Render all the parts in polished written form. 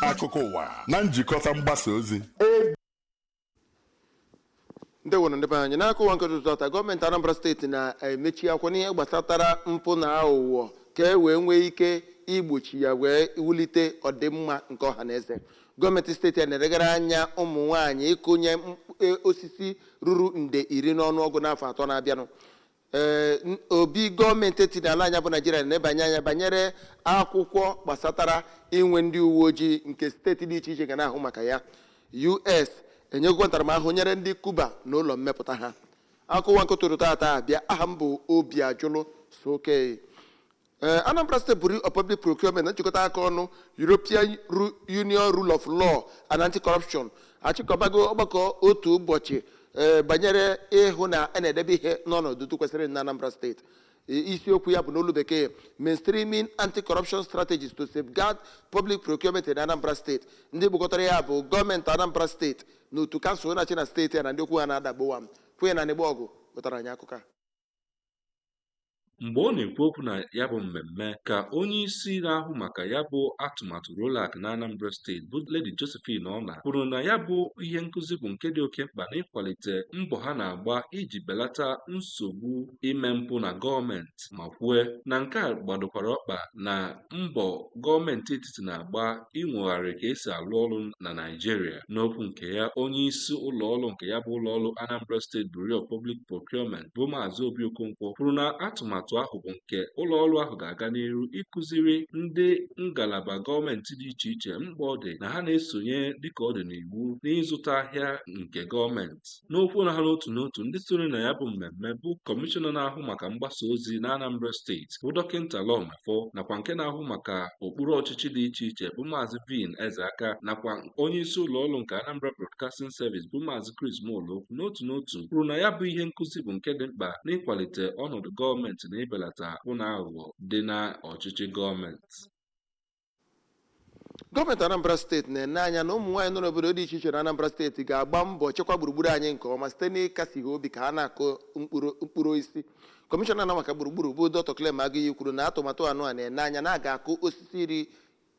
Akụkọ ụwa na njikọta mgbasa ozi. Ndewonu, ndị be anyị. N'aka ụwa nke ụtụtụ tata, gọọmenti Anambra Steeti na-emechi akwụkwọ n'ihe gbasatara mpụ na aghụghọ ka e wee nwee ike igbochi ya wee wulite ọdịmma nke ọha na eze. Gọọmenti steeti a na-elegara anya ụmụ nwaanyị ịkụnye osisi ruru nde 10 n'ọnụọgụ n'afọ 3 na-abịanụ. Ee, obi gọọmenti etiti n'ala anya bụ Naijiria na-ebanye anya banyere akwụkwọ gbasatara inwe ndị uwe ojii nke steeti dị iche iche ga na-ahụ maka ya. US enyegokwa ntaramahụhụ nyere ndị Kuba na ụlọ mmepụta ha. Akụwa nke tụrụ tata abịa. Aha m bụ Obi Ajụlụ Soke. Ee, Anambra State Bureau of Public Procurement na njikọta aka ọnụ European Union Rule of Law and Anti-Corruption achịkọbago ọgbakọ otu ụbọchị ee banyere ịhụ na a na-edebe ihe n'ọnọdụ kwesịrị na Anambra Steeti. Isiokwu ya bụ n'olu bekee, "Mainstreaming Anti-Corruption Strategies to Safeguard Public Procurement in Anambra State". Ndị gbukọtara ya bụ gọọmenti Anambra Steeti na otu kansụl na-achị na steeti a na ndị okwu ha na-adagbowa m kwenye na n'igbe ọgụ wetara anyị akụkọ a. Mgbe ọ na-ekwu okwu na ya bụ mmemme, ka onye isi na-ahụ maka ya bụ atụmatụ ROLAC na Anambra Steeti, bụ Lady Josephine Ọna, kwuru na ya bụ ihe nkụzi bụ nke dị oke mkpa n'ịkwalite mbọ ha na-agba iji belata nsogbu ime mpụ na gọọmenti, ma kwue na nke a gbadokwara ọkpa na mbọ gọọmenti etiti na-agba inwogharị ka esi alụ ọrụ na Naịjirịa. N'okwu nke ya, onye isi ụlọọrụ nke ya bụ ụlọọrụ Anambra State Bureau of Public Procurement, bụ Maazị Obi Okonkwo, kwuru na atụmatụ ahụ bụ nke ụlọọrụ ahụ ga-aga n'iru ịkụziri ndị ngalaba gọọmenti dị iche iche mkpa ọ dị na ha na-esonye dịka ọ dị n'iwu n'ịzụta ahịa nke gọọmenti. N'okwu na ha n'otu n'otu, ndị soro na ya bụ mmemme bụ kọmishọna na-ahụ maka mgbasa ozi na Anambra Steeti, bụ Dọkịnta Law Mefor, nakwa nke na-ahụ maka okpuru ọchịchị dị iche iche, bụ Maazị Vin Ezeaka, nakwa onye isi ụlọọrụ nke Anambra Broadcasting Service, bụ Maazị Chris Molokwu, n'otu n'otu kwuru na ya bụ ihe nkụzi bụ nke dị mkpa n'ịkwalite ọnọdụ gọọmenti na ịbelata mpụ na aghụghọ dị na ọchịchị gọọmenti. Gọọmenti Anambra Steeti na-ene anya na ụmụ nwaanyị nọ n'obodo dị iche iche na Anambra Steeti ga-agba mbọ chekwa gburugburu anyị nke ọma site n'ịkasi ha obi ka ha na-akụ mkpụrụ mkpụrụ osisi. Kọmishọna na maka gburugburu, bụ Dr. Clem Agụiyi, kwuru na atụmatụ anụ a na-ene anya na a ga-akụ osisi 10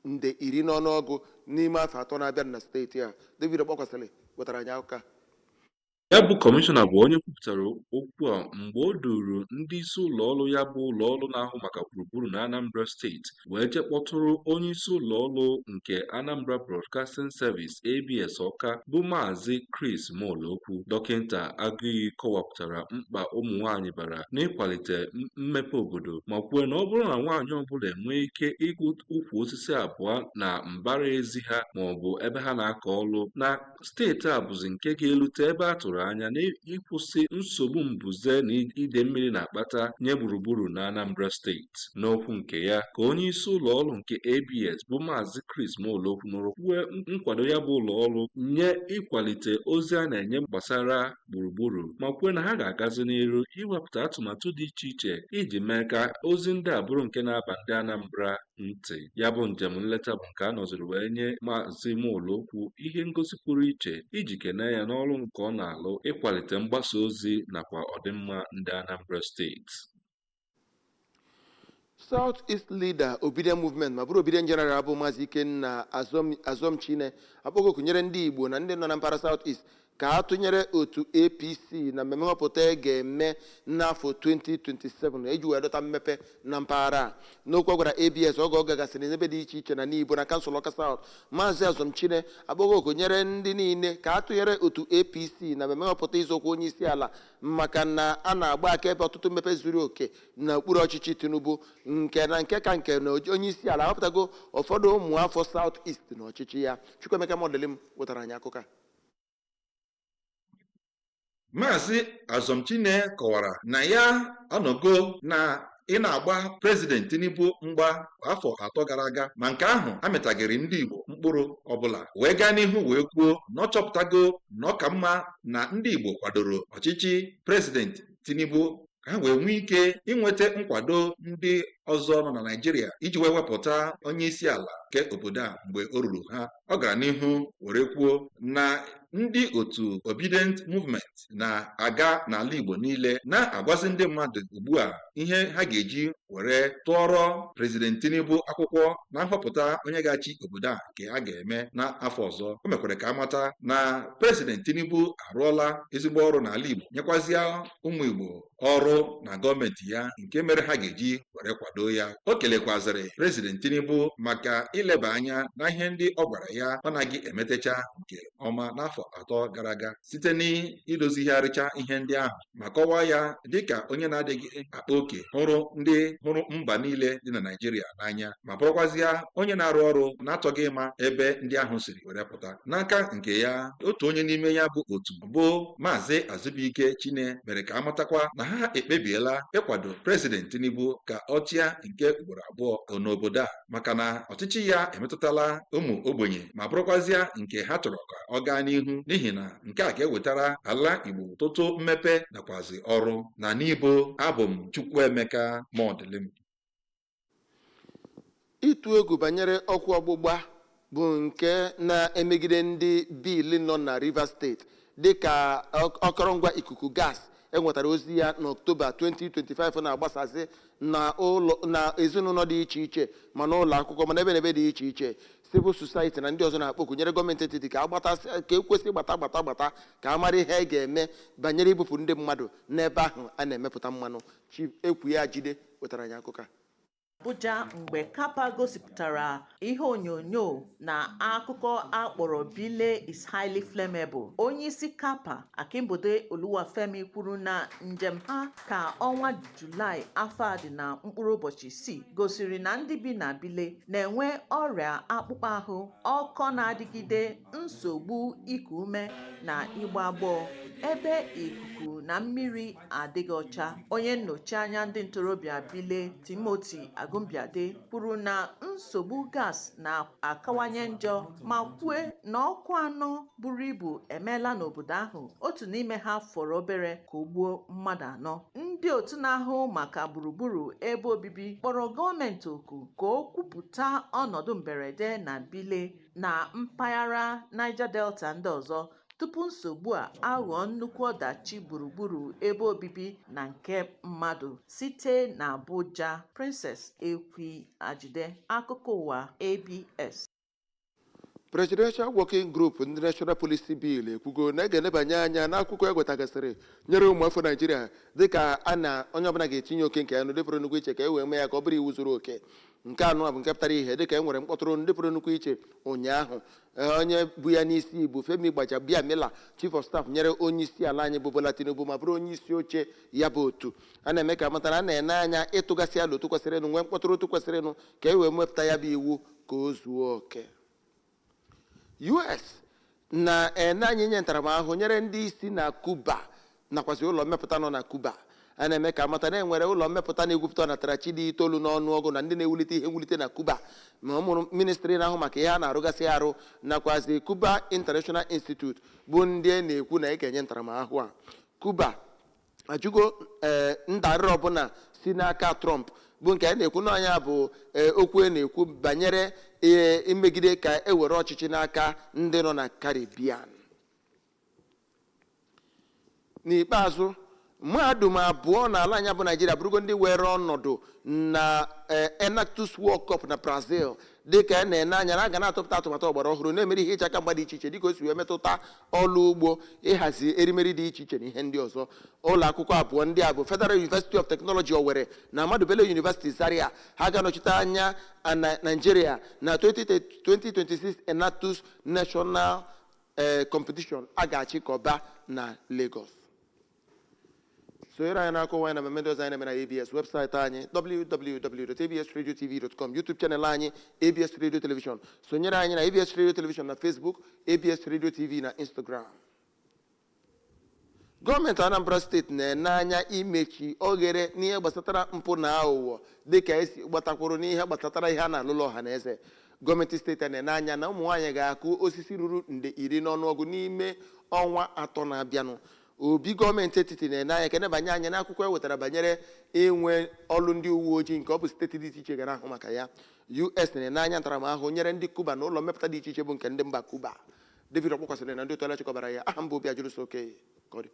nde n'ọnụọgụ n'ime afọ 3 na-abịa na steeti a. David Ọkpọkwasịrị wetara anyị akụkọ a. Ya bụ kọmishọna bụ onye kwupụtara okwu a mgbe o duru ndị isi ụlọọrụ ya bụ ụlọọrụ na-ahụ maka gburugburu na Anambra Steeti wee jee kpọtụrụ onye isi ụlọọrụ nke Anambra Broadcasting Service, ABS Ọka, bụ Maazị Chris Molokwu. Dọkịnta Agụiyi kọwapụtara mkpa ụmụ nwaanyị bara n'ịkwalite mmepe obodo, ma kwuo na ọ bụrụ na nwaanyị ọbụla enwee ike ịkụ ukwu osisi abụọ na mbara ezi ha maọbụ ebe ha na-akọ ọrụ na steeti a, bụzi nke ga-elute ebe a tụrụ anya n'ịkwụsị nsogbu mbuze na ide mmiri na-akpata nye gburugburu na Anambra Steeti. N'okwu nke ya, ka onye isi ụlọ ọrụ nke ABS, bụ Maazị Chris Molokwu, nụrụ kwue nkwado ya bụ ụlọ ọrụ nye ịkwalite ozi a na-enye gbasara gburugburu, ma kwue na ha ga-agazi n'iru iwepụta atụmatụ dị iche iche iji mee ka ozi ndị a bụrụ nke na-aba ndị Anambra ntị. Ya bụ njem nleta bụ nke a nọziri wee nye Maazị Molokwu ihe ngosi pụrụ iche iji kene ya n'ọrụ nke ọ na-alụ ịkwalite mgbasa ozi nakwa ọdịmma ndị Anambra Steeti. South East Leader Obedient Movement ma bụrụ Obedient General, bụ Maazị Ikenna Azomchine, akpọgo nyere ndị Igbo na ndị nọ na mpaghara South East ka a tụnyere otu APC na mmemme nhọpụta ga-eme n'afọ 2027 eji wee dọta mmepe na mpaghara a. N'okwu ọ gwara ABS oge ọ gagasịrị n'ebe dị iche iche na Nibo na kansụl Ọka South, Maazị Azomchine akpọgo oku nyere ndị niile ka a tụnyere otu APC na mmemme nhọpụta ịzọkwa onye isi ala, maka na a na-agba akaebe ọtụtụ mmepe zuru oke na okpuru ọchịchị Tinubu, nke na nke ka nke na onye isi ala ahọpụtago ụfọdụ ụmụ afọ South East n'ọchịchị ya. Chukwuemeka Modelim wetara anyị akụkọ a. Maazị Azomchine kọwara na ya anọgo na ị na-agba Prezident Tinubu mgba afọ 3 gara aga, ma nke ahụ amịtaghịrị ndị Igbo mkpụrụ ọbụla, wee gaa n'ihu wee kwuo na ọ chọpụtago na ọ ka mma na ndị Igbo kwadoro ọchịchị Prezident Tinubu ka ha wee nwee ike inweta nkwado ndị ọzọ nọ na Naịjirịa iji wee wepụta onye isi ala nke obodo a mgbe o ruru ha. Ọ gara n'ihu were kwuo na Ndị otu Obidient Movement na-aga n'ala Igbo niile na-agwazi ndị mmadụ ugbu a ihe ha ga-eji were tụọrọ Prezident Tinubu akwụkwọ na nhọpụta onye ga-achị obodo a nke a ga-eme n'afọ ọzọ. O mekwara ka amata na Prezident Tinubu arụọla ezigbo ọrụ n'ala Igbo, nyekwazịa ụmụ Igbo ọrụ na gọọmenti ya, nke mere ha ga-eji were kwado ya. O kelekwazịrị Prezident Tinubu maka ileba anya na ihe ndị ọ gwara ya ọ naghị emetecha nke ọma n'afọ 3 gara aga site n'idozigharịcha ihe ndị ahụ, ma kọwaa ya dịka onye na-adịghị akpa oke, hụrụ ndị hụrụ mba niile dị na Naịjirịa n'anya, ma bụrụkwazịa onye na-arụ ọrụ na-achọghị ịma ebe ndị ahụ siri were pụta. N'aka nke ya, otu onye n'ime ya bụ otu bụ Maazị Azubike Chine mere ka amatakwa na ha ekpebiela ịkwado Prezident Tinubu ka ọ chịa nke ugboro 2 n'obodo a, maka na ọchịchị ya emetụtala ụmụ ogbenye ma bụrụkwazịa nke ha chọrọ ka ọ gaa n'ihu, n'ihi na nke a ga-ewetara ala Igbo ọtụtụ mmepe nakwazi ọrụ. Na n'Ibo, abụ m Chukwuemeka Modilim. Ịtụ egwu banyere ọkụ ọgbụgba bụ nke na-emegide ndị Bille nọ na Rivers Steeti dịka akọrọngwa ikuku gas enwetara ozi ya n'Ọktoba 2025 na-agbasasị na ụlọ na ezinụlọ dị iche iche, ma n'ụlọ akwụkwọ, ma n'ebe n'ebe dị iche iche. Civil society na ndị ọzọ na-akpọku nyere gọọmenti etiti ka agbatasị, ka ekwesị gbata gbata gbata, ka a mara ihe a ga-eme banyere ibupụ ndị mmadụ n'ebe ahụ a na-emepụta mmanụ. Chief Ekwu ya Jide wetara anyị akụkọ a. Abuja, mgbe CAPA gosipụtara ihe onyonyo na akụkọ akpọrọ "Bille is highly flammable", onyeisi CAPA Akinbode Oluwafemi kwuru na njem ha ka ọnwa Julaị afọ a dị na mkpụrụ ụbọchị 6 gosiri na ndị bi na Bille na-enwe ọrịa akpụkpọ ahụ, ọkọ na-adịgide, nsogbu iku ume na ịgba agbọọ, ebe ikuku na mmiri adịghị ọcha. Onye nnọchi anya ndị ntorobịa Bille, Timothy Agumbiade, kwuru na nsogbu gas na-akawanye njọ, ma kwue na ọkụ anọ buru ibu emeela n'obodo ahụ, otu n'ime ha fọrọ obere ka o gbuo mmadụ anọ. Ndị otu na-ahụ maka gburugburu ebe obibi kpọrọ gọọmenti oku ka o kwupụta ọnọdụ mberede na Bille na mpaghara Niger Delta ndị ọzọ tupu nsogbu a aghọọ nnukwu ọdachi gburugburu ebe obibi na nke mmadụ. Site na Abuja, Princess Ekwi Ajide, akụkọ ụwa ABS. Presidential Working Group ndị National Policy Bill ekwugo na a ga-elebanye anya n'akwụkwọ egwetagasịrị nyere ụmụafọ Naijiria, dịka a na onye ọbụla ga-etinye oke nke ya n'ụdị pụrụ nnukwu iche ka e wee mee ya ka ọ bụrụ iwu zuru oke. Nke anọ a bụ nke pụtara ihe dịka e nwere mkpọtụrụ ndị pụrụ nnukwu iche ụnyaahụ. Onye bụ ya n'isi bụ Femi Gbajabiamila, Chief of Staff nyere onye isi ala anyị bụ Bola Tinubu, ma bụrụ onye isi oche ya bụ otu a na-eme ka matara a na-ene anya ịtụgasị ala otu kwesịrịnụ, nwee mkpọtụrụ otu kwesịrịnụ, ka e wee mepụta ya bụ iwu ka o zuo oke. US na-ene anya inye ntaramahụhụ nyere ndị isi na Cuba nakwazi ụlọ mmepụta nọ na Cuba. A na-eme ka amata na enwere ụlọ mmepụta na-egwupụta ọnatarachi dị 9 n'ọnụọgụ na ndị na-ewulite ihe mwulite na Cuba, ma ọ mụrụ ministri na-ahụ maka ihe a na-arụgasị arụ nakwazi Cuba International Institute bụ ndị a na-ekwu na ị ga-enye ntaramahụhụ a. Cuba ajụgo ee ndarịrị ọbụla si n'aka Trump, bụ nke a na-ekwu n'ọnya bụ okwu a na-ekwu banyere ee imegide ka e were ọchịchị n'aka ndị nọ na Caribbean. N'ikpeazụ, mahadum abụọ n'ala anyị bụ Naijiria bụrụgo ndị were ọnọdụ na Enactus World Cup na Brazil, dịka a na-ene anya na a ga na-atụpụta atụmatụ ọgbara ọhụrụ na-emeri ihe ịcha aka mgba dị iche iche, dịka o si wee metụta ọlụ ugbo, ịhazi erimeri dị iche iche na ihe ndị ọzọ. Ụlọ akwụkwọ abụọ ndị a bụ Federal University of Technology Owerri na Ahmadu Bello University Zaria. Ha ga-anọchite anya na Nigeria na 2026 Enactus National Competition a ga-achịkọba na Lagos. Sonyere anyị n'akụkọ anyị na mmemme ndị ọzọ anyị na-eme na ABS. Webụsaịtị anyị www.absradiotv.com, YouTube channel anyị ABS Radio Television. Sonyere anyị na ABS Radio Television na Facebook, ABS Radio TV na Instagram. Gọọmenti Anambra Steeti na-ene anya imechi oghere n'ihe gbasatara mpụ na aghụghọ, dịka esi gbatakwuru n'ihe gbasatara ihe a na-alụlụ ọha na eze. Gọọmenti steeti a na-ene anya na ụmụ nwaanyị ga-akụ osisi ruru nde 10 n'ọnụọgụ n'ime ọnwa 3 na-abịanụ. Obi gọọmenti etiti na-ene anya ka enebanye anya n'akwụkwọ e wetara banyere inwe ọlụ ndị uwe ojii nke ọ bụ steeti dị iche iche gara ahụ maka ya. US na-ene anya ntaramahụhụ nyere ndị Kuba na ụlọ mmepụta dị iche iche bụ nke ndị mba Kuba. David Ọkpọkwasịrị na ndị otu ala chịkọbara ya. Aha m bụ Obi Ajụrụso Oke. Ka ọ dị.